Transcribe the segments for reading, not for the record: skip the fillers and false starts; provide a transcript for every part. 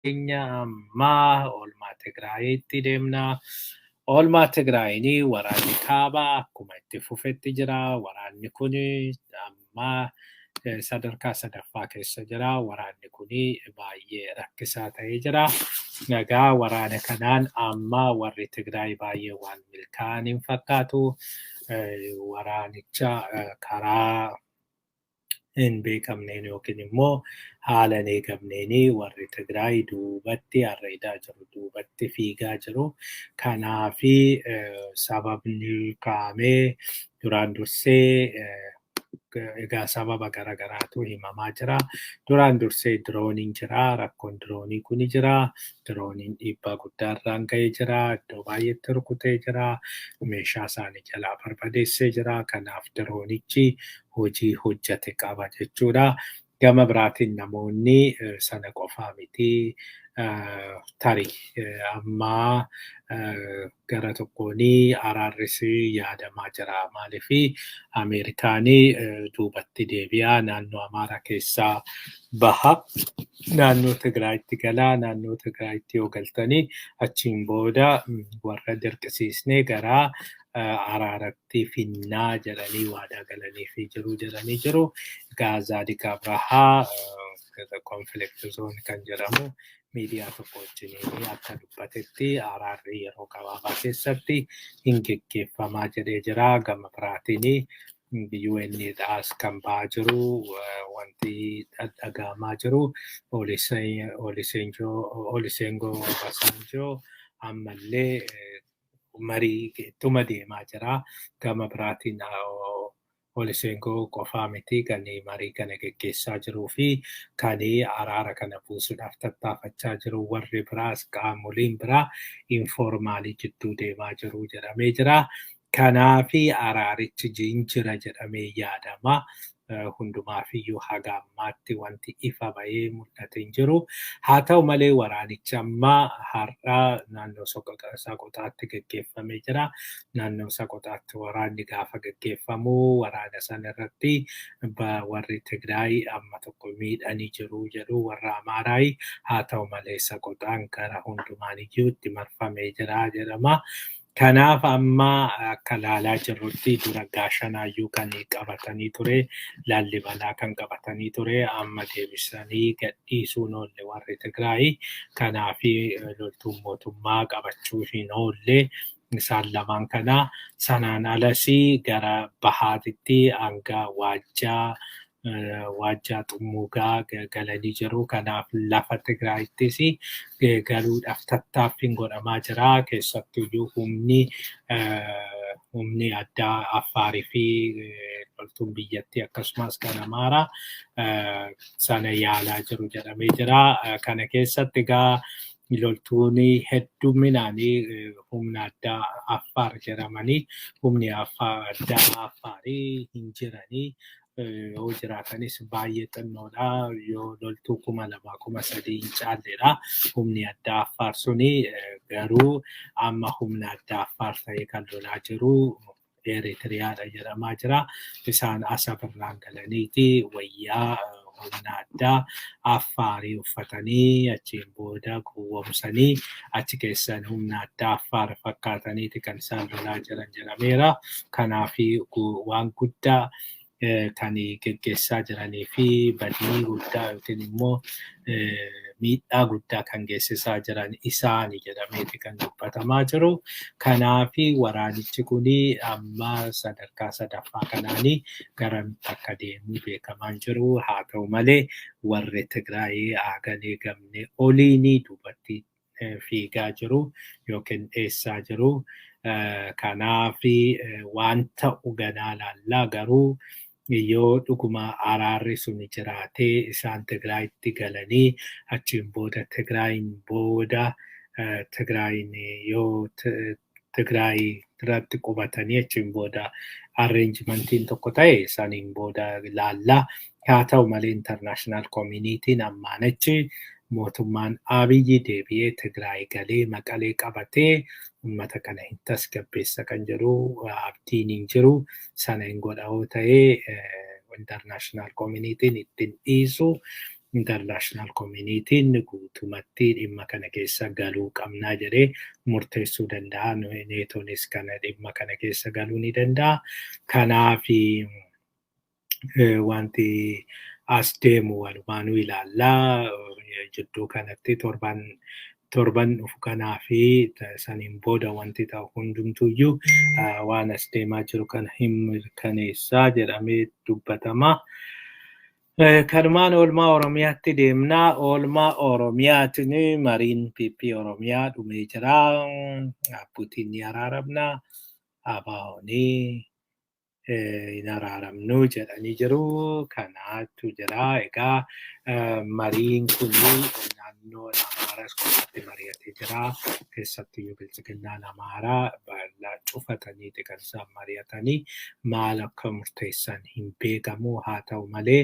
Keenya ammaa oolmaa Tigraayitti deemna. Oolmaa Tigraayinii waraanni kaabaa akkuma itti fufetti jira. Waraanni kun amma sadarkaa sadaffaa keessa jira. Waraanni kun baay'ee rakkisaa ta'ee jira. Egaa waraana kanaan amma warri Tigraay baay'ee waan milkaa'an hin fakkaatu. Waraanicha karaa hin beekamneen yookiin immoo haala hin eegamneen warri Tigraay duubatti arreedaa jiru, duubatti fiigaa jiru. Kanaafi sababni kaa'amee duraan dursee, egaa sababa garaagaraatu himamaa jira. Duraan dursee dirooniin jira. Rakkoon diroonii kuni jira. Dirooniin dhiibbaa guddaa irraan ga'ee jira. Iddoo baay'eetti rukutee jira. Meeshaa isaanii jalaa barbadeessee jira. Kanaaf diroonichi hojii hojjete qaba jechuudha. Gama biraatiin namoonni sana qofaa miti, tarii amma gara tokkoon araarris yaadamaa jira. Maaliif Ameerikaanii duubatti deebi'aa, naannoo Amaaraa keessaa baha. Naannoo Tigraayitti galaa. Naannoo Tigraayitti yoo galtanii achiin booda warra dirqisiisnee gara araaratti finnaa jedhanii waadaa galaniifii jiru jedhanii jiru. Gaazaadiq Abrahaa Conflict Zone kan jedhamu miidiyaa tokko wajjiniin akka dubbatetti, araarri yeroo gabaabaa keessatti hin geggeeffamaa jedhee jira. Gama biraatiin UN'dhaas kan ba'aa jiru, wanti dhaga'amaa jiru, Olusegun Obasanjoo ammallee marii ittuma deemaa jira. Gama biraatiin Olusegun qofaa miti kan marii kana geggeessaa jiruu fi kan araara kana buusuudhaaf tattaafachaa jiru. Warri biraas, qaamoleen biraa informal jidduu deemaa jiru jedhamee jira. Kanaafi araarichi jira jedhamee yaadama. Hundumaafiyyuu haga ammaatti wanti ifa bahee mul'ate hin jiru. Haa ta'u malee, waraanichi amma har'a naannoo Saqoxaatti geggeeffamee jira. Naannoo Saqoxaatti waraanni gaafa geggeeffamu, waraana sana irratti warri Tigraay amma tokko miidhanii jiru jedhu warra Amaaraayi. Haa ta'u malee, Saqoxaan gara hundumaaniyyuu itti marfamee jira jedhama. Kanaaf amma akka ilaalaa jirrutti, dura Gaashanaayyuu kan qabatanii ture, Laallibalaa kan qabatanii ture, amma deebisanii gadhiisuun oolle warri Tigraay. Kanaaf loltuun mootummaa qabachuu hin oolle isaan lamaan kana. Sanaan alas gara bahaatitti hanga Waajjaa Xummuugaa galanii jiru. Kanaaf lafa Tigraayittis galuudhaaf tattaaffiin godhamaa jira. Keessattuyyuu humni addaa Affaarii fi loltuun biyyattii akkasumas kan Amaaraa sana yaalaa jiru jedhamee jira. Kana keessatti egaa loltuun hedduminaan humna addaa Affaar jedhamanii, humni addaa Affaarii hin jiranii. Yoo jiraatanis baay'ee xinnoodha. Yoo loltuu 2000, 3000 hin caalledha. Humni addaa Affaar suni garuu amma humna addaa Affaar ta'ee kan lolaa jiru Eritiriyaadha jedhamaa jira. Isaan Asab irraan galaniiti wayyaa humna addaa Affaarii uffatanii, achiin booda gowwoomsanii, achi keessan humna addaa Affaar fakkaataniiti kan isaan lolaa jiran jedhameera. Kanaaf waan guddaa kan geggeessaa jiranii fi badii guddaa yookiin immoo miidhaa guddaa kan geessisaa jiran isaani jedhameeti kan dubbatamaa jiru. Kanaafi waraanichi kun amma sadarkaa sadaffaa kanaanii garamitti akka deemu beekamaa hin jiru. Haa ta'u malee, warri Tigraay hagan eegamne oliin duubatti fiigaa jiru yookiin dheessaa jiru. Kanaafi waan ta'u ganaa laallaa. Garuu yoo dhuguma araarri sun jiraatee, isaan Tigraayitti galanii, achiin booda Tigraayin booda Tigraayin yoo Tigraay irratti qubatanii, achiin booda arrangementiin tokko ta'e, saniin booda laallaa. Haa ta'u malee, international communityn ammaan achi mootummaan Abiyyi deebi'ee Tigraay galee Maqalee qabatee uummata kana hin tasgabbeessa kan jedhu abdiin hin jiru. Sana hin godha yoo ta'ee, international communityn ittiin dhiisu. International communityn guutumatti dhimma kana keessa galuu qabnaa jedhee murteessuu danda'a. NATOnis kana dhimma kana keessa galuu ni danda'a. Kanaaf wanti as deemu walumaanuu ilaallaa. Jidduu kanatti torban dhufu kanaa fi saniin booda wanti ta'u hundumtuyyuu waan as deemaa jiru kana hin mirkaneessaa jedhamee dubbatama. Kanumaan oolmaa Oromiyaatti deemnaa. Oolmaa Oromiyaatiin mariin PP Oromiyaa dhumee jira. Abbootiin ni araaramna. ABO'n hin araaramnu jedhanii jiru. Kanaatu jira. Egaa mariin kun naannoo Amaaras kophaatti mari'atee jira. Keessattiyyuu Biltsiginnaan Amaaraa bal'aa cufataniiti kan isaan mari'atanii, maal akka murteessan hin beekamu. Haa ta'u malee,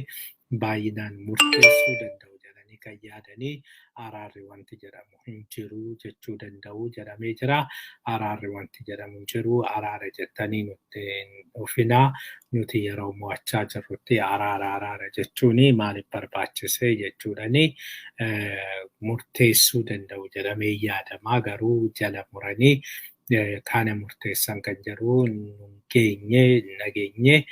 baay'inaan murteessuu danda'u jedhanii kan yaadanii araarri wanti jedhamu hin jiru jechuu danda'u jedhamee jira. Araarri wanti jedhamu hin jiru. Araara jettanii nutti hin dhufinaa. Nuti yeroo mo'achaa jirrutti araara araara jechuun maaliif barbaachise jechuudhani murteessuu danda'u jedhamee yaadama. Garuu jala muranii kana murteessan kan jedhu geenye nageenye,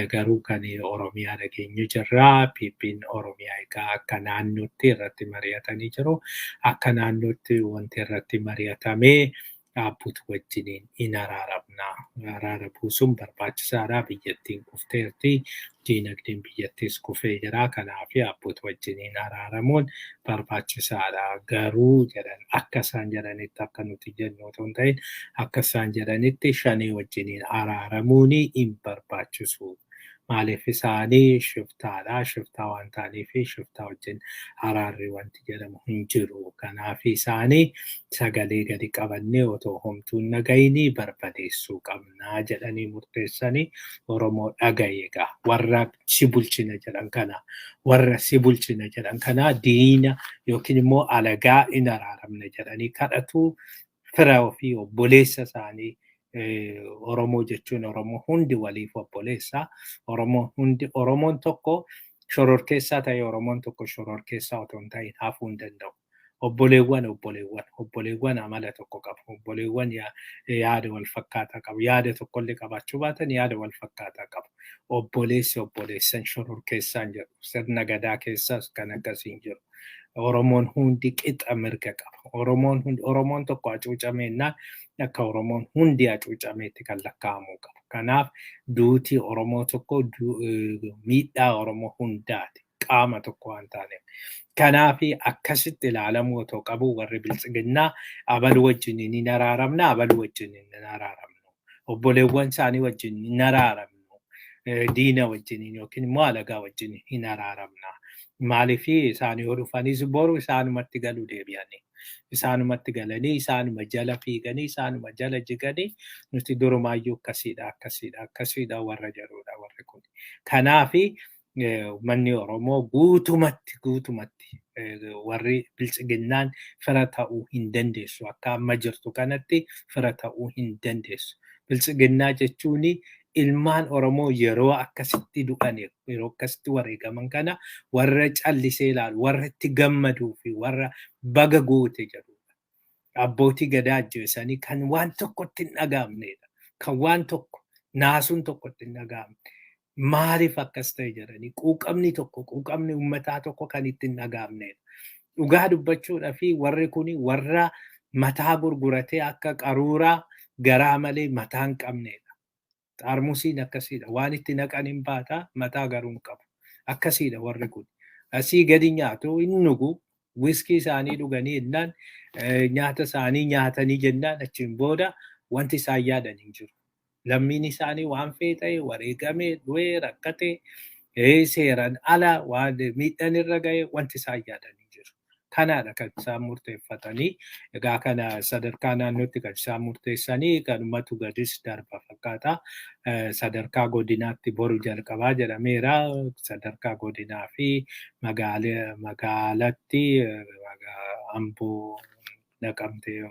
garuu kan Oromiyaa dhageenye jirra. PP'n Oromiyaa egaa akka naannootti irratti mari'atanii jiru. Akka naannootti wanti irratti mari'atamee dhaabbutu wajjiniin hin araaramna. Araara buusuun barbaachisaadha. Biyyattiin kufteerti. Diinagdeen biyyattiis kufee jira. Kanaaf dhaabbutu wajjiniin araaramuun barbaachisaadha. Garuu jedhan, akka isaan jedhanitti, akka nuti jennu otoo hin ta'in, akka isaan jedhanitti Shanee wajjiniin araaramuun hin barbaachisu. Maaliif? Isaanii shiftaadha. Shiftaa waan ta'aniif shiftaa wajjin araarri wanti jedhamu hin jiru. Kanaaf isaanii sagalee gadi qabannee otoo homtuu hin dhagayinii barbadeessuu qabnaa jedhanii murteessanii. Oromoo dhagaye egaa, warra si bulchina jedhan kana, warra si bulchina jedhan kana, diina yookiin immoo alagaa hin araaramne jedhanii kadhatu. Fira ofii, obboleessa isaanii. Oromoo jechuun Oromoo hundi waliif obboleessa. Oromoo hundi, Oromoon tokko shororkeessaa ta'e, Oromoon tokko shororkeessaa otoo hin ta'in hafuu hin danda'u. Obboleewwan, obboleewwan, obboleewwan amala tokko qabu. Obboleewwan yaada wal fakkaataa qabu. Yaada tokkollee qabaachuu baatan yaada wal fakkaataa qabu. Obboleessi obboleessan shororkeessaan jedhu. Sirna gadaa keessaas kan akkasii hin jiru. Oromoon hundi qixa mirga qaba. Oromoon hundi, Oromoon tokko hacuucameennaan akka Oromoon hundi hacuucameetti kan lakkaa'amuu qabu. Kanaaf duutii Oromoo tokko miidhaa Oromoo hundaati. Qaama tokko waan taaneef. Kanaaf akkasitti ilaalamuu otoo qabu, warri Biltsiginnaa abaluu wajjin hin araaramna, abaluu wajjin hin araaramnu. Obboleewwan isaanii wajjin hin araaramnu. Diina wajjin yookiin immoo alagaa wajjin hin araaramna. Maaliif? Isaan yoo dhufanis boru isaanumatti galuu deebi'anii. Isaanumatti galanii, isaanuma jala fiiganii, isaanuma jala jiganii, nuti durumaayyuu akkasiidha, akkasiidha, akkasiidha warra jedhudha warri kun. Kanaafi uummanni Oromoo guutumatti guutumatti warri Biltsiginnaan fira ta'uu hin dandeessu. Akka amma jirtu kanatti fira ta'uu hin dandeessu. Biltsiginnaa jechuun ilmaan Oromoo yeroo akkasitti du'an, yeroo akkasitti wareegaman kana warra callisee ilaalu, warra itti gammaduu fi warra baga goote jedhudha. Abbootii gadaa ajjeesanii kan waan tokkotti hin dhaga'amnedha. Kan waan tokko naasuun tokkotti hin dhaga'amne. Maaliif akkas ta'e jedhanii quuqamni tokko, quuqamni uummataa tokko kan itti hin dhaga'amnedha. Dhugaa dubbachuudhaa fi warri kun warra mataa gurguratee akka qaruuraa garaa malee mataa hin qabnedha. Xaarmusiin akkasiidha. Waan itti naqan hin baata, mataa garuu hin qabu. Akkasiidha warri kun. Asii gadi nyaatu, hin dhugu. Wiskii isaanii dhuganii jennaan, nyaata isaanii nyaatanii jennaan, achiin booda wanti isaan yaadan hin jiru. Lammiin isaanii waan fee ta'e, wareegamee, du'ee, rakkatee, seeraan ala waan miidhaan irra ga'e, wanti isaan yaadan hin jiru. Kanaadha kan isaan murteeffatanii. Egaa kana sadarkaa naannootti kan isaan murteessanii kanumatu gadis darba fakkaata. Sadarkaa godinaatti boru jalqabaa jedhameera. Sadarkaa godinaa fi magaalatti, Amboo Naqamtee,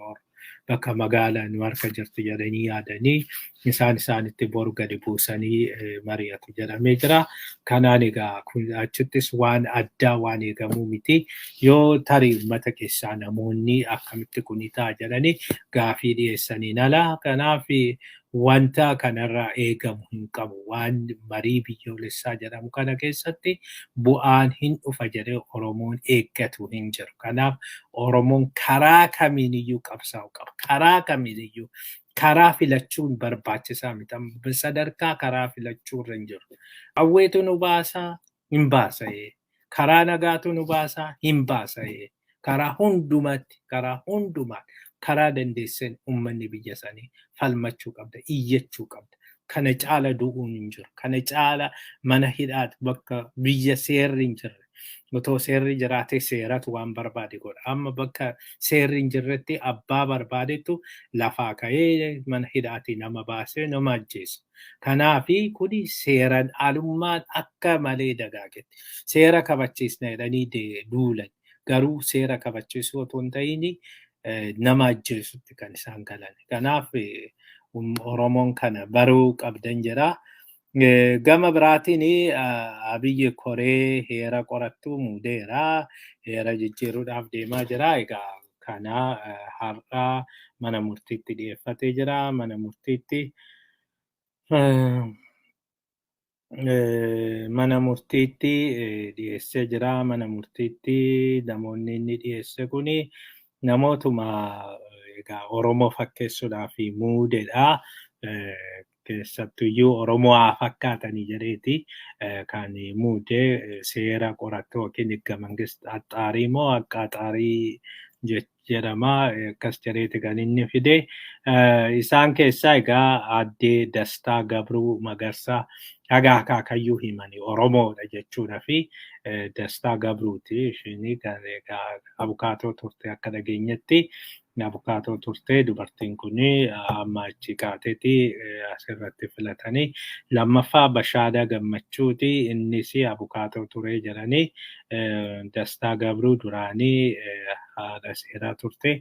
bakka magaalaa nu harka jirti jedhanii yaadanii isaan isaanitti boru gadi buusanii mari'atu jedhamee jira. Kanaan egaa kun achittis waan addaa waan eegamuu miti. Yoo tarii uummata keessaa namoonni akkamitti kuni ta'a jedhanii gaafii dhiyeessaniin ala, kanaaf wanta kanarraa eegamu hin qabu. Waan marii biyyoolessaa jedhamu kana keessatti bu'aan hin dhufa jedhee Oromoon eeggatu hin jiru. Kanaaf Oromoon karaa kamiiniyyuu qabsaa'u qaba. Karaa kamiiniyyuu karaa filachuun barbaachisaa miti. Sadarkaa karaa filachuu irra hin jiru. Qawweetu nu baasaa, hin baasa'ee. Karaa nagaatu nu baasaa, hin baasa'ee. Karaa hundumatti, karaa hundumaa, karaa dandeesseen uummanni biyya sanii falmachuu qabda, iyyachuu qabda. Kana caala du'uun hin jiru. Kana caala mana hidhaati bakka biyya seerri hin jirre. Otoo seerri jiraate seeratu waan barbaade godha. Amma bakka seerri hin jirretti abbaa barbaadetu lafaa ka'ee mana hidhaatii nama baasee nama ajjeesa. Kanaafi kuni seeraan alummaan akka malee dagaagetti. Seera kabachiisna jedhanii duulan. Garuu seera kabachiisuu otoo hin ta'in nama ajjeesutti kan isaan galan. Kanaaf Oromoon kana baruu qabdan jedha. Gama biraatiin Abiyyi koree heera qorattu muudeera. Heera jijjiiruudhaaf deemaa jira. Egaa kana har'a mana murtiitti dhiyeeffatee jira. Mana murtiitti dhiyeessee jira. Mana murtiitti namoonni inni dhiyeesse kuni namootuma egaa Oromoo fakkeessuudhaaf muudedha. Keessattuyyuu Oromoo haa fakkaatanii jedheeti kan muudee seera qorattu yookiin ህገ መንግስት አጣሪ moo አቃጣሪ jedhama, akkas jedheeti kan inni fide. Isaan keessaa egaa Aaddee Dastaa Gabruu Magarsaa haga akaakayyuu himanii Oromoodha jechuudha fi Dastaa Gabruuti isheen kan egaa abukaatoo turte. Akka dhageenyetti abukaatoo turte dubartiin kun, amma achi kaateeti asirratti filatanii. Lammaffaa Bashaadaa Gammachuuti, innis abukaatoo ture jedhanii. Dastaa Gabruu duraanii haadha seeraa turte,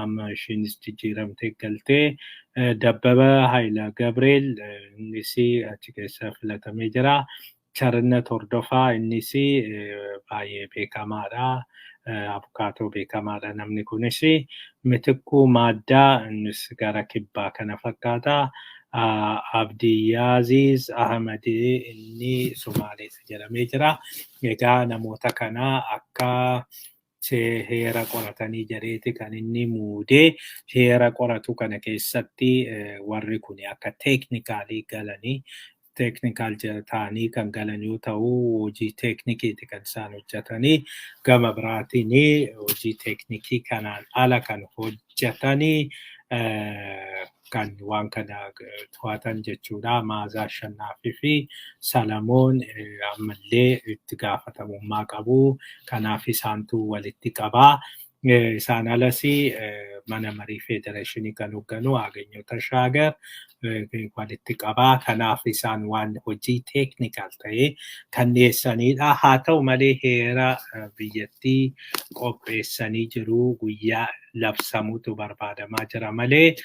amma ishiinis jijjiiramtee galtee. Dabbaba Hayila Gabreel, innis achi keessa filatamee jira. Charnet Hordofaa, innis baay'ee beekamaadha. Abukaatoo beekamaadha namni kunis. Mitikkuu Maaddaa, innis gara kibbaa kana fakkaata. Abdiyyaaziz Ahmad, inni Somaaleedha jedhamee jira. Egaa namoota kana akka heera qoratanii jedheeti kan inni muudee. Heera qoratu kana keessatti warri kun akka technicalii galanii, technical ta'anii kan galan yoo ta'u, hojii teeknikiiti kan isaan hojjetanii. Gama biraatiin hojii teeknikii kanaan ala kan hojjetanii kan waan kana to'atan jechuudha. Maazaa Ashannaafii fi Salamoon ammallee itti gaafatamummaa qabu. Kanaaf isaantu walitti qabaa. Isaan alas mana marii federeeshinii kan hoogganu Aganyoo Tashaagar walitti qabaa. Kanaaf isaan waan hojii technical ta'ee kan dhiyeessanidha. Haa ta'u malee heera biyyattii qopheessanii jiru, guyyaa labsamutu barbaadamaa jira malee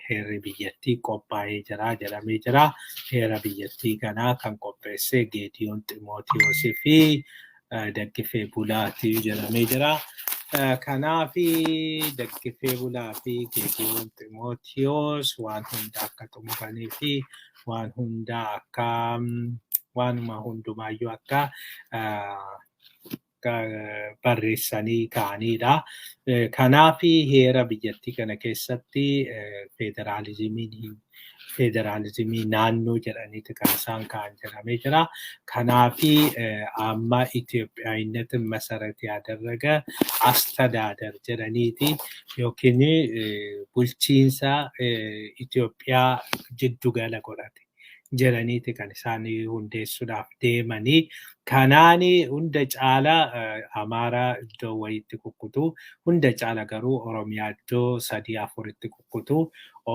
heerri biyyattii qophaa'ee jira jedhamee jira. Heera biyyattii kanaa kan qopheesse Geediyoon Ximootiyoosii fi Daggifee Bulaatii jedhamee jira. Kanaaf Daggifee Bulaa fi Geediyoon Ximootiyoos waan hunda akka xumuranii fi waan hunda akka waanuma hundumaayyuu akka barreessanii ka'anidha. Kanaaf heera biyyattii kana keessatti federaalizimiin, federaalizimii naannoo jedhaniiti kan isaan ka'an jedhamee jira. Kanaaf amma ኢትዮጵያዊነትን መሰረት ያደረገ አስተዳደር jedhaniiti yookiin bulchiinsa Itoophiyaa jiddugala godhate jedhaniiti kan isaan hundeessuudhaaf deemanii. Kanaan hunda caala Amaaraa iddoo wayiitti kukkutu, hunda caala garuu Oromiyaa iddoo sadii afuritti kukkutu.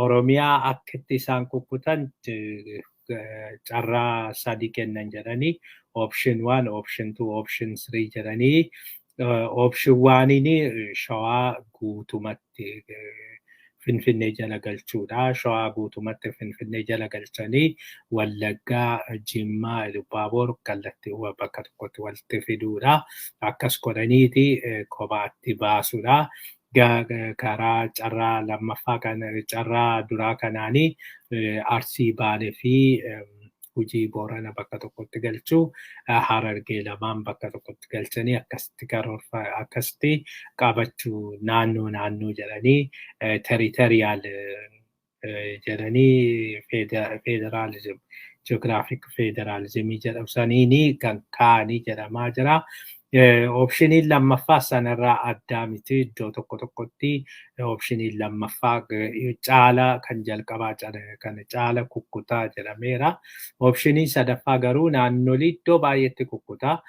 Oromiyaa akka itti isaan kukkutan carraa sadi kennan jedhanii, option one, option two, option three jedhanii. Option oneiin Shawaa guutumatti Finfinnee jala galchuudha. Shawaa guutumatti Finfinnee jala galchanii Wallaggaa, Jimmaa, Ilubaaboor kallattii bakka tokkotti walitti fiduudha. Akkas godhaniiti kophaatti baasuudha. Karaa carraa lammaffaa kana, carraa duraa kanaanii, Arsii, Baalee fi Gujii, Boorana bakka tokkotti galchuu, Harargee lamaan bakka tokkotti galchanii akkasitti karoorfa, akkasitti qabachuu, naannoo naannoo jedhanii, territorial jedhanii, federalism, geographic federalismii jedhamu saniini kan kaa'anii jedhamaa jira. Optioniin lammaffaa sanarraa addaa miti. Iddoo tokko tokkotti optioniin lammaffaa caala kan jalqabaa kan caala kukkutaa jedhameera. Optioniin sadaffaa garuu naannolee iddoo baay'eetti kukkutaa.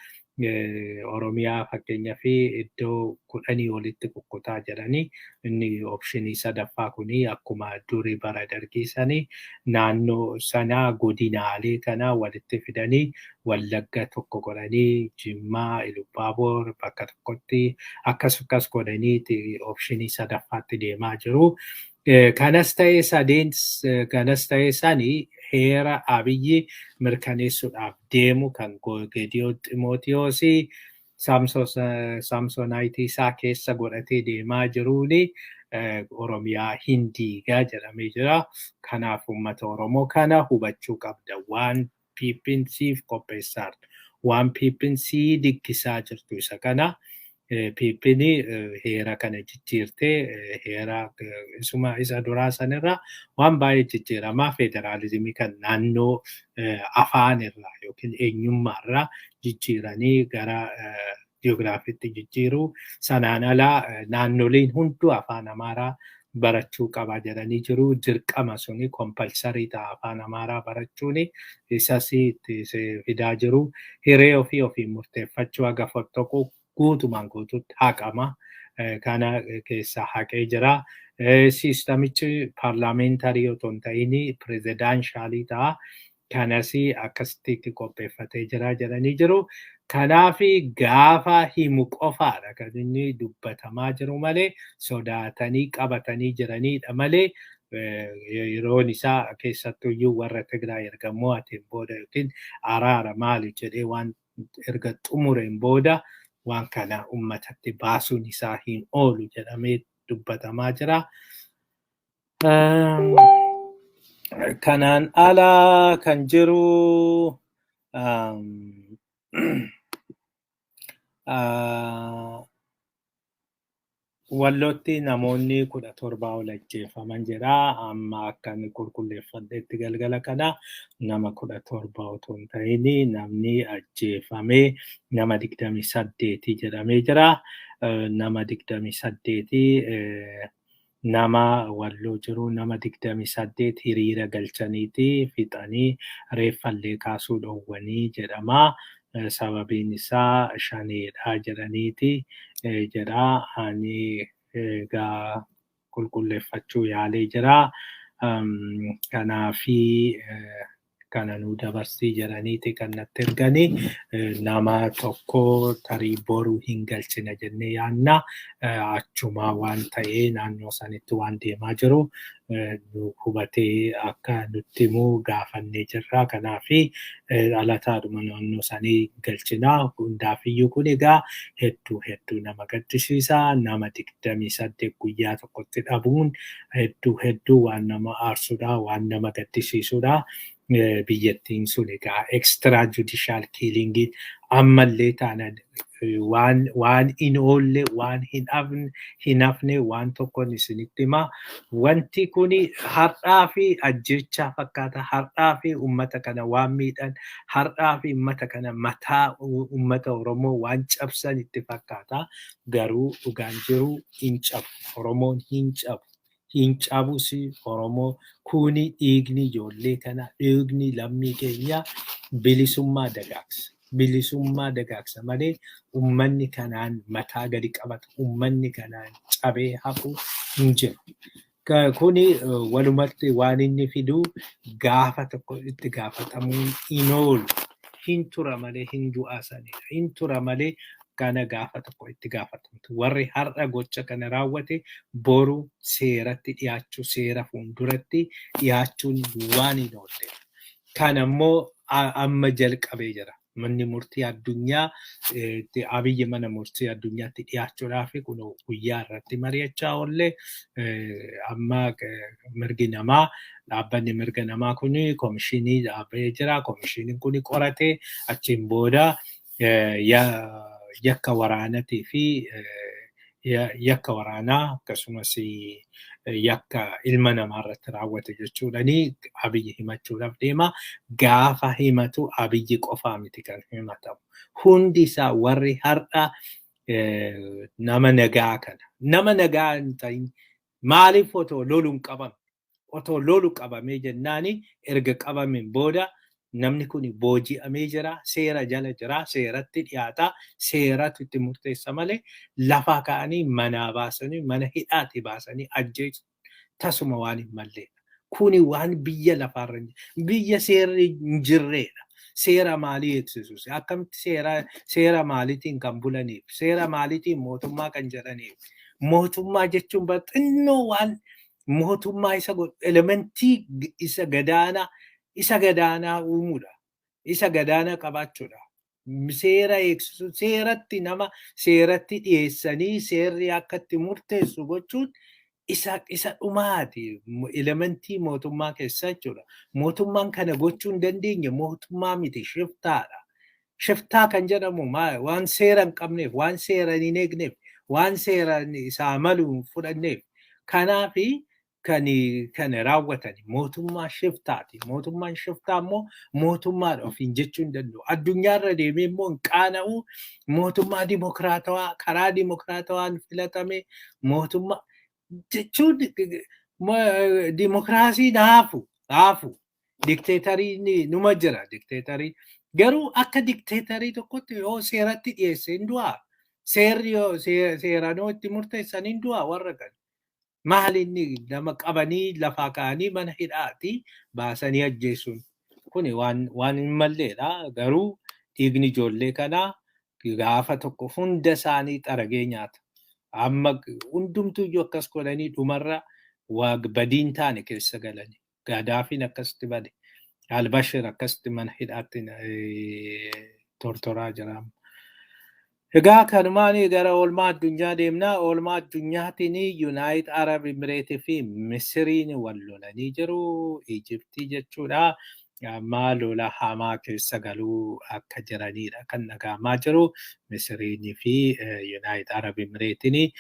Oromiyaa fakkeenyaa fi iddoo 10 olitti kukkutaa jedhanii. Inni optionii sadaffaa kuni akkuma durii bara Dargii sanii naannoo sanaa godinaalee kana walitti fidanii, Wallagga tokko godhanii, Jimmaa, Ilubbaaboor bakka tokkotti akkas akkas godhanii optionii sadaffaatti deemaa jiru. Kanas ta'ee sadeen, kanas ta'ee sanii, heera Abiyyi mirkaneessuudhaaf deemu kan Geediyoon Ximootiyoosii Saamsonaayitii isaa keessa godhatee deemaa jiruuni Oromiyaa hin diigaa jedhamee jira. Kanaaf uummata Oromoo kana hubachuu qabda. Waan PP'n siif qopheessaa jirtu, waan PP'n sii diggisaa jirtu isa kana. PP'n heera kana jijjiirtee, heera isuma isa duraa sanirraa waan baay'ee jijjiiramaa, federaalizimii kan naannoo afaan irraa yookiin eenyummaa irraa jijjiiranii gara ji'oogiraafiitti jijjiiruu. Sanaan alaa naannoleen hunduu afaan Amaaraa barachuu qaba jedhanii jiru. Dirqama suni compulsory ta'a afaan Amaaraa barachuuni, isas itti fidaa jiru. Hiree ofii ofiin murteeffachuu haga fottoqu guutumaan guutuutti haqama. Kana keessaa haqee jira. Systemichi parliamentary otoo hin ta'in presidentialii ta'a. Kanas akkasitti qopheeffatee jira jedhanii jiru. Kanaaf gaafa himu qofaadha kan inni dubbatamaa jiru malee, sodaatanii qabatanii jiranidha malee, yeroon isaa keessattuyyuu warra Tigraay erga mo'ateen booda yookiin araara maali jedhee waan erga xumureen booda waan kana uummatatti baasuun isaa hin oolu jedhamee dubbatamaa jira. Kanaan ala kan jiru Wallootti namoonni 17 ol ajjeefaman jedha. Amma akka inni qulqulleeffadhetti galgala kana nama 17 otoo hin ta'in namni ajjeefame nama 28 jedhamee jira. Nama 28, nama Walloo jiru nama 28 hiriira galchaniiti fixanii reeffallee kaasuu dhoowwanii jedhama. Sababiin isaa shaneedha jedhaniiti jedha. Ani egaa qulqulleeffachuu yaalee jira. Kanaafi kana nu dabarsii jedhaniiti kan natti erganii. Nama tokko tarii boruu hin galchina jennee yaanna. Achumaa waan ta'ee naannoo sanitti waan deemaa jiru nu hubatee akka nutti himuu gaafannee jirra. Kanaafi dhalataadhuma naannoo sanii galchina. Hundaafiyyuu kun egaa hedduu hedduu nama gaddisiisa. Nama 28 guyyaa tokkotti dhabuun hedduu hedduu waan nama aarsudha, waan nama gaddisiisudha. Biyyattiin sun egaa extra judicial killingii ammallee taanan waan hin oolle, waan hin hafne waan tokkoon isinitti hima. Wanti kuni har'aa fi ajjechaa fakkaata. Har'aa fi uummata kana waan miidhan, har'aa fi uummata kana mataa uummata Oromoo waan cabsan itti fakkaata. Garuu dhugaan jiru hin cabu. Oromoon hin cabu. Hin cabus Oromoo. Kuni dhiigni ijoollee kana, dhiigni lammii keenya bilisummaa dagaagsa. Bilisummaa dagaagsa malee uummanni kanaan mataa gadi qabatu, uummanni kanaan cabee hafu hin jiru. Kuni walumatti waan inni fidu gaafa tokko itti gaafatamuun hin oolu. Hin tura malee hin du'a sanidha. Hin tura malee. Kana gaafa tokko itti gaafatamtu. Warri har'a gocha kana raawwate boru seeratti dhiyaachuu, seera fuulduratti dhiyaachuun waan hin oolle. Kana immoo amma jalqabee jira. Manni murtii addunyaa, Abiyyi mana murtii addunyaatti dhiyaachuudhaaf kun guyyaa irratti mari'achaa oolle. Amma mirgi namaa, dhaabbanni mirga namaa kun komishinii dhaabbee jira. Komishiniin kun qoratee achiin booda yakka waraanatii fi yakka waraanaa akkasumas yakka ilma namaa irratti raawwate jechuudhani Abiyyi himachuudhaaf deema. Gaafa himatu Abiyyi qofaa miti kan himatamu. Hundi isaa warri har'a nama nagaa kana, nama nagaa hin ta'in, maaliif otoo loluun qabame? Otoo lolu qabamee jennaani, erga qabameen booda namni kun booji'amee jira, seera jala jira, seeratti dhiyaata, seeratu itti murteessa malee lafaa ka'anii manaa baasanii mana hidhaati baasanii ajjeesu tasuma waan hin malleedha. Kuni waan biyya lafaarra biyya seerri hin jirreedha. Seera maalii eegsisu? Akkamitti seera maaliitiin kan bulaniif? Seera maaliitiin mootummaa kan jedhaniif? Mootummaa jechuun xinnoo waan mootummaa isa godhu elementii isa gadaanaa uumuudha. Isa gadaanaa qabaachuudha. Seera eegsisu, seeratti nama seeratti dhiyeessanii seerri akka itti murteessu gochuun isa dhumaati. Elementii mootummaa keessa jechuudha. Mootummaan kana gochuu hin dandeenye mootummaa miti, shiftaadha. Shiftaa kan jedhamu waan seera hin qabneef, waan seera hin eegneef, waan seera isaa malu hin fudhanneef. Kanaafi kan kana raawwatan mootummaa shiftaati. Mootummaan shiftaa immoo mootummaadha ofiin jechuu hin danda'u. Addunyaarra deemee immoo hin qaana'u. Mootummaa dimokiraatawaa, karaa dimokiraatawaan filatame mootummaa jechuun dimokiraasiin haafu haafu. Dikteetariin numa jira, dikteetarii. Garuu akka dikteetarii tokkotti yoo seeratti dhiyeesse hin du'aa. Seerri yoo seeranoo itti murteessan hin du'aa warra kana. Maal inni nama qabanii lafaa ka'anii mana hidhaati baasanii ajjeesuun kuni waan hin malleedha. Garuu dhiigni ijoollee kanaa gaafa tokko hunda isaanii xaragee nyaata. Amma hundumtuyyuu akkas godhanii dhumarra waa badiin taane keessa galani. Gaadaafiin akkasitti bade. Albashir akkasitti mana hidhaatti tortoraa jira. Egaa kanumaan gara oolmaa addunyaa deemnaa. Oolmaa addunyaatiin United Arab Emirates fi Misiriin wal lolanii jiru. Ijiptii jechuudha. Amma lola hamaa keessa galuu akka jiranidha kan dhaga'amaa jiru. Misiriinii fi United Arab Emiratesiin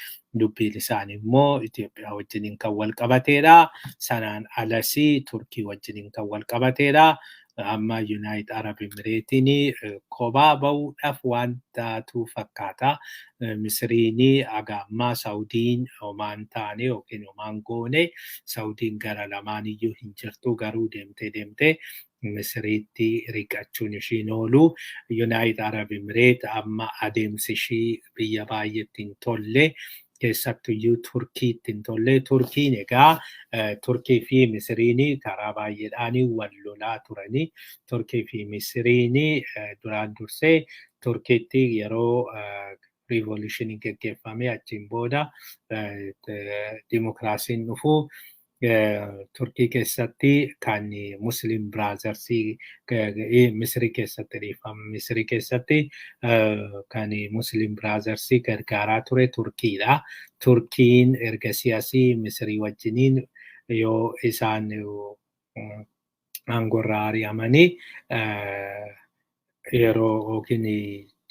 dubbiin isaanii immoo Itoophiyaa wajjiniin kan wal qabateedha. Sanaan alas Turkii wajjiniin kan wal qabateedha. Amma United Arab Emiratesiin kophaa bahuudhaaf waan taatu fakkaata. Misiriin haga ammaa Saawudiin homaan taane yookiin homaan goone, Saawudiin gara lamaan iyyuu hin jirtu, garuu deemtee deemtee Misiriitti riqachuun ishiin oolu. United Arab Emirates amma adeemsi ishii biyya baay'eetti hin tolle. Keessattuyyuu Turkiitti hin tolle. Turkiin egaa, Turkii fi Misiriin karaa baay'eedhaan wal lolaa turanii. Turkii fi Misiriin duraan dursee Turkiitti yeroo revolutionii geggeeffame, achiin booda dimokiraasiin dhufu, Turkii keessatti kan Muslim Brothersii, Misrii keessatti, dhiifama, Misrii keessatti kan Muslim Brothersii gargaaraa ture Turkiidha. Turkiin ergasii asii Misrii wajjiniin yoo isaan aangorraa ari'amanii yeroo yookiin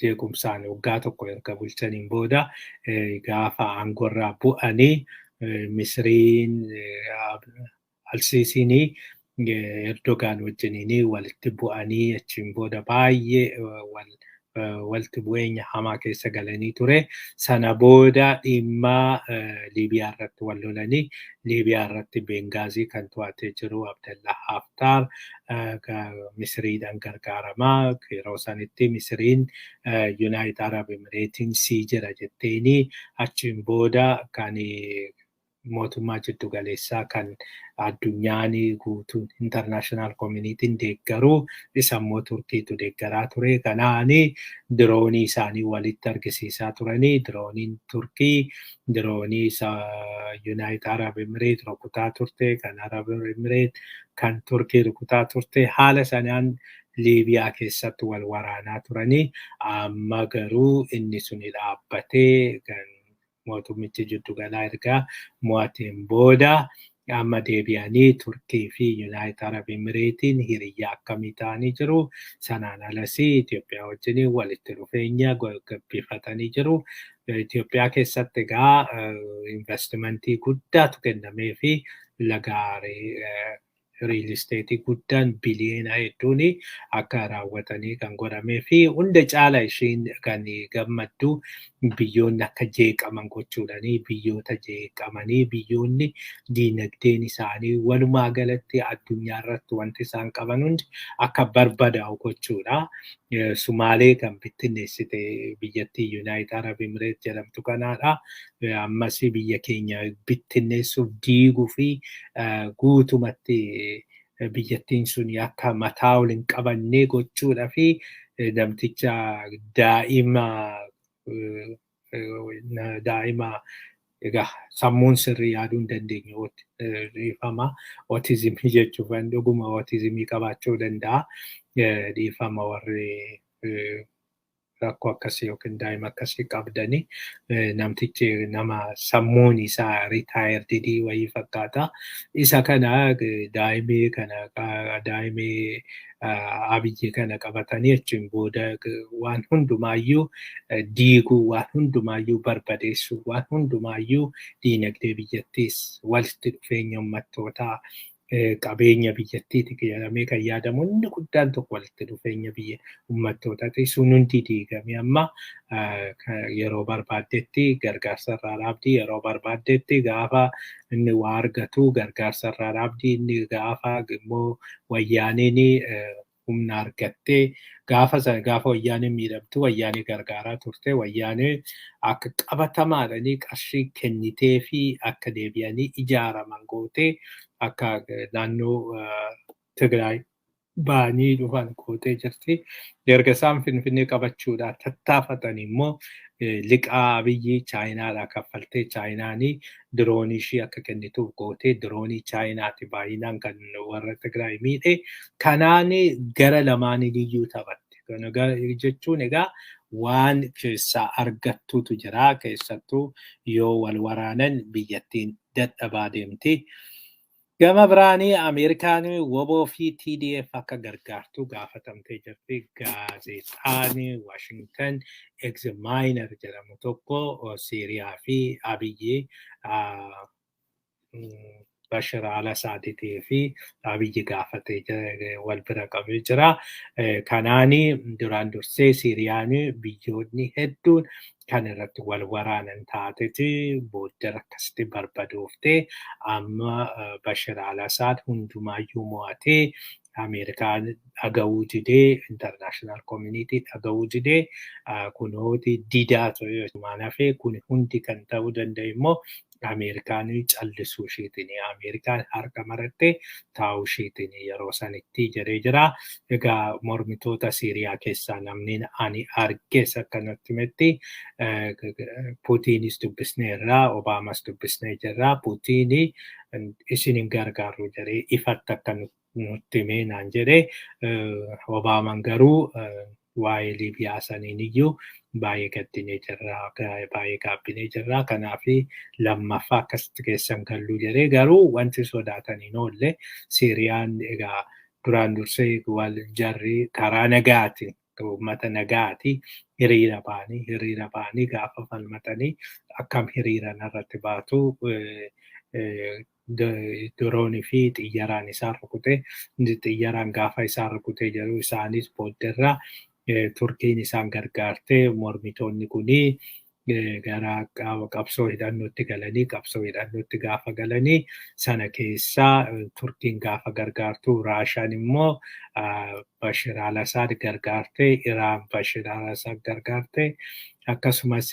jeequmsaan waggaa tokko erga bulchaniin booda gaafa aangorraa bu'anii, Misriin Alsiisiin Erdogaan wajjiniin walitti bu'anii achiin booda baay'ee walitti bu'eenya hamaa keessa galanii ture. Sana booda dhimma Liibiyaa irratti wal lolanii, Liibiyaa irratti Bengaazii kan to'atee jiru Abdallaa Haftaar Misiriidhaan gargaaramaa. Yeroo sanitti Misiriin United Arab Emiratesiin sii jira jetteeni achiin booda kan mootummaa jiddu galeessaa kan addunyaan guutuun international communityn deeggaruu, isa immoo Turkiitu deeggaraa ture. Kanaani diroonii isaanii walitti argisiisaa turanii, dirooniin Turkii diroonii isa United Arab Emirates rukutaa turte, kan Arab Emirates kan Turkii rukutaa turte. Haala sanaan Liibiyaa keessatti wal waraanaa turanii, amma garuu inni suni dhaabbatee, kan mootummichi jiddu galaa ergaa mo'ateen booda amma deebi'anii Turkii fi United Arab Emiratesiin hiriyyaa akkamii ta'anii jiru. Sanaan alas Itoophiyaa wajjin walitti dhufeenya gabbifatanii jiru. Itoophiyaa keessatti egaa investimentii guddaatu kennamee fi laga real estate guddaan biliyeena hedduun akka raawwatanii kan godhamee fi hunda caala ishiin kan gammaddu biyyoonni akka jeeqaman gochuudhanii, biyyoota jeeqamanii, biyyoonni diinagdeen isaanii walumaa galatti addunyaa irratti wanti isaan qaban hundi akka barbadaa'u gochuudha. Sumaalee kan bittinneessite biyyattii United Arab Emirates jedhamtu kanaadha. Ammas biyya keenya bittinneessuuf, diiguu fi guutumatti biyyattiin sun akka mataa ol hin qabanne gochuudha fi namticha daa'ima egaa sammuun sirrii yaaduu hin dandeenye, dhiifama, ootizimii jechuuf, dhuguma ootizimii qabaachuu danda'a. Dhiifama warri rakkoo akkasii yookiin daa'ima akkasii qabdanii, namtichi nama sammuun isaa retarded wayii fakkaata. Isa kana daa'imii kana, daa'imii Abiyyi kana qabatanii achiin booda waan hundumaayyuu diiguu, waan hundumaayyuu barbadeessuu, waan hundumaayyuu diinagdee biyyattiis, walitti dhufeenya uummattootaa, qabeenya biyyattiiti jedhamee kan yaadamu inni guddaan tokko walitti dhufeenya biyya uummattootaati. Sun hundi diigame. Amma yeroo barbaaddetti gargaarsa irraa dhaabdi, yeroo barbaaddetti gaafa inni waa argatu gargaarsa irraa dhaabdi, inni gaafa immoo wayyaaniin humna argattee, gaafa sana gaafa wayyaaniin miidhamtu wayyaanii gargaaraa turte, wayyaanii akka qabatamaadhanii qarshii kennitee fi akka deebi'anii ijaaraman gootee, akka naannoo Tigraay ba'anii dhufan gootee jirti. Erga isaan Finfinnee qabachuudhaan tattaafatan immoo liqaa Abiyyi Chaayinaadhaa kaffaltee, Chaayinaanii diroonii ishii akka kennituuf gootee, diroonii Chaayinaati baay'inaan kan warra Tigraay miidhe. Kanaan gara lamaaniin iyyuu taphatte. Kana jechuun egaa waan keessaa argattutu jira. Keessattuu yoo wal waraanan biyyattiin dadhabaa deemti. Gama biraanii Ameerikaan WBO fi TDF akka gargaartu gaafatamtee jirti. Gaazexaan Washington Examiner jedhamu tokko Siiriyaa fi Abiyyi, Bashar al-Assaadiitii fi Abiyyi gaafatee wal bira qabee jira. Kanaani duraan dursee Siiriyaan biyyoonni hedduun kan irratti wal waraanan taateeti booddee akkasitti barbadooftee, amma Bashar al-Assad hundumaayyuu mo'atee, Ameerikaan dhaga'uu didee, international community dhaga'uu didee, kunooti didaa ture hafee. Kun hundi kan ta'uu danda'e immoo Ameerikaan callisuu isheetiin, Ameerikaan harka marattee taa'uu isheetiin yeroo sanitti jedhee jira. Egaa mormitoota Siiriyaa keessaa namni ani arges akka natti himetti, Puutiinis dubbisneerra, Obaamas dubbisnee jirra. Puutiini isin hin gargaaru jedhee ifatti akka nutti himee naan jedhee, Obaamaan garuu waa'ee Liibiyaa saniin iyyuu baay'ee gaddinee jirra, baay'ee gaabbinee jirra. Kanaaf lammaffaa akkasitti keessan galluu jedhee, garuu wanti sodaatan hin oolle. Siiriyaan egaa duraan dursee wal jarri karaa nagaatiin, uummata nagaati, hiriira ba'anii gaafa falmatanii akkam hiriira irratti baatu, diroonii fi xiyyaaraan isaan rukute. Xiyyaaraan gaafa isaan rukutee jiru, isaanis booddeerra Turkiin isaan gargaartee, mormitoonni kunii gara qabsoo hidhannootti galanii, qabsoo hidhannootti gaafa galanii sana keessaa Turkiin gaafa gargaartu, Raashaan immoo Bashir al-Assad gargaarte, Iraan Bashir al-Assad gargaarte. Akkasumas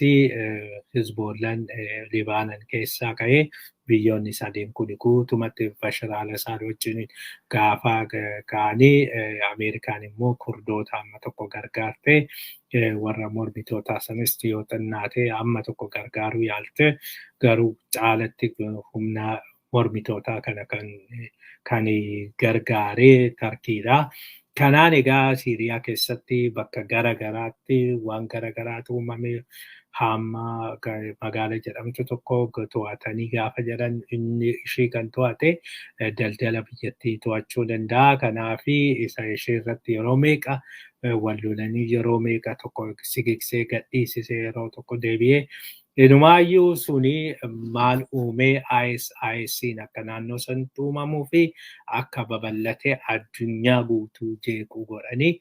Hizboollaan Libaanan keessaa ka'ee biyyoonni sadeen kun guutumatti Bashar al-Assad wajjin gaafa ka'anii, Ameerikaan immoo Kurdoota amma tokko gargaarte, warra mormitootaa sanis yoo xinnaate amma tokko gargaaruu yaalte, garuu caalatti humna mormitootaa kana kan gargaaree Tarkiidha. Kanaan egaa Siiriyaa keessatti bakka gara garaatti waan gara garaatu uumame. Hamma magaala jedhamtu tokko to'atanii gaafa jedhan, inni ishee kan to'ate daldala biyyattii to'achuu danda'a. Kanaaf isa ishee irratti yeroo meeqa wal lolanii, yeroo meeqa tokko sigigsee gadhiisisee, yeroo tokko deebi'ee. Inumaayyuu suni maal uumee? ISIS'n akka naannoo sanatti uumamuu fi akka babal'atee addunyaa guutuu jeequu godhanii.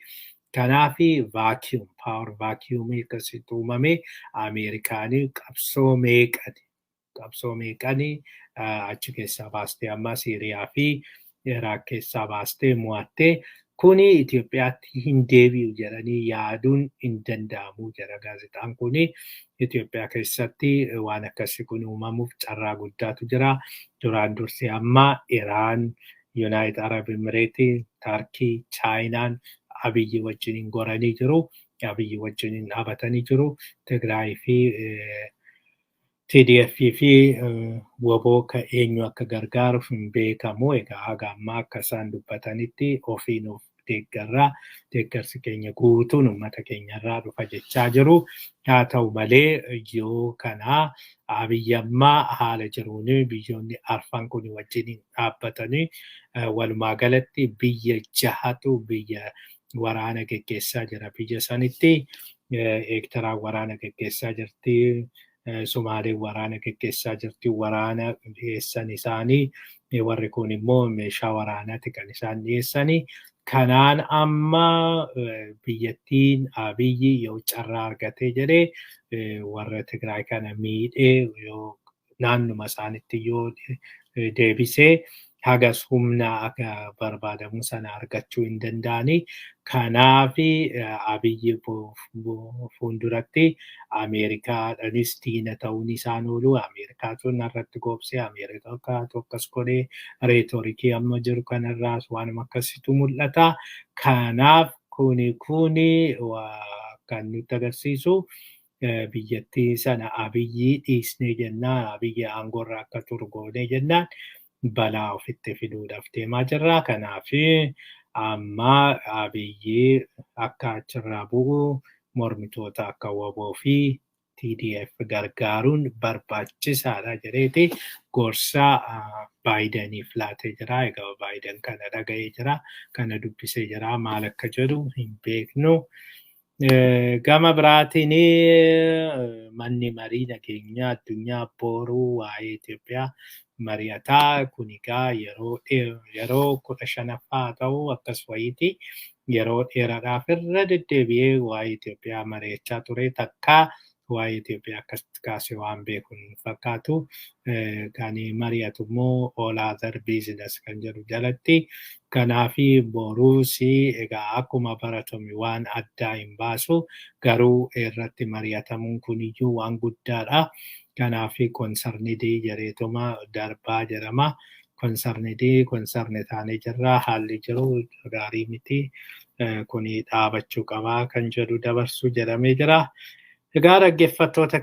Kanaaf vacuum, power vacuumii akkasitti uumame. Ameerikaanii qabsoo meeqanii achi keessaa baastee, amma Siiriyaa fi Iraaq keessaa baastee mo'attee, kuni Itoophiyaatti hin deebi'u jedhanii yaaduun hin danda'amu jedha gaazexaan kuni. Itoophiyaa keessatti waan akkasii kun uumamuuf carraa guddaatu jira. Duraan dursee amma Iraan, United Arab Emirates, Tarkii, Chaayinaan Abiyyi wajjiniin goranii jiru. Abiyyi wajjiniin dhaabatanii jiru. Tigraay fi TDF fi WBO ka eenyu akka gargaaru hin beekamu. Egaa haga ammaa akka isaan dubbatanitti ofiin of deeggarraa, deeggarsi keenya guutuun uummata keenyarraa dhufa jechaa jiru. Haa ta'u malee, yoo kana Abiyyi ammaa haala jiruun biyyoonni arfan kun wajjiniin dhaabbatanii, walumaa galatti biyya jahatu biyya waraana geggeessaa jira biyya sanitti. Eertiraan waraana geggeessaa jirti. Sumaaleen waraana geggeessaa jirti. Waraana dhiyeessan isaanii, warri kun immoo meeshaa waraanaati kan isaan dhiyeessanii. Kanaan amma biyyattiin Abiyyi yoo carraa argatee jedhee warra Tigraay kana miidhee, yoo naannuma isaanitti yoo deebisee, hagas humna akka barbaadamu sana argachuu hin danda'ani. Kanaaf Abiyyi fuulduratti Ameerikaadhaanis diina ta'uun isaan oolu. Ameerikaatu narratti goobsee, Ameerikaatu akkas godhee, rhetoricii amma jiru kanarraas waanuma akkasitu mul'ata. Kanaaf kuni kan nutti agarsiisu, biyyattii sana Abiyyi dhiisnee jennaan, Abiyyi aangoorra akka turu goonee jennaan, balaa ofitti fiduudhaaf deemaa jirra. Kanaaf amma Abiyyi akka achirraa bu'u mormitoota akka WBO fi TDF gargaaruun barbaachisaadha jedheeti gorsa Baayidaniif laatee jira. Egaa Baayiden kana dhaga'ee jira. Kana dubbisee jira. Maal akka jedhu hin beeknu. Gama biraatiin manni marii nageenyaa addunyaa boruu waa'ee Itoophiyaa mari'ataa. Kun egaa yeroo 15ffaa ta'u akkas wayiiti. Yeroo dheeraadhaaf irra deddeebi'ee waa'ee Itoophiyaa mari'achaa ture. Takkaa waa'ee Itoophiyaa akkasitti kaasee waan beeku hin fakkaatu. Kan mari'atu immoo all other business kan jedhu jalatti. Kanaafi boruus egaa akkuma baratame waan addaa hin baasu, garuu irratti mari'atamuun kuniyyuu waan guddaadha. Kanaafi concerned jedheetuma darbaa jedhama. Concerned concern taanee jirra, haalli jiru gaarii miti. Kuni dhaabachuu qabaa kan jedhu dabarsu jedhamee jira. Egaa dhaggeeffattoota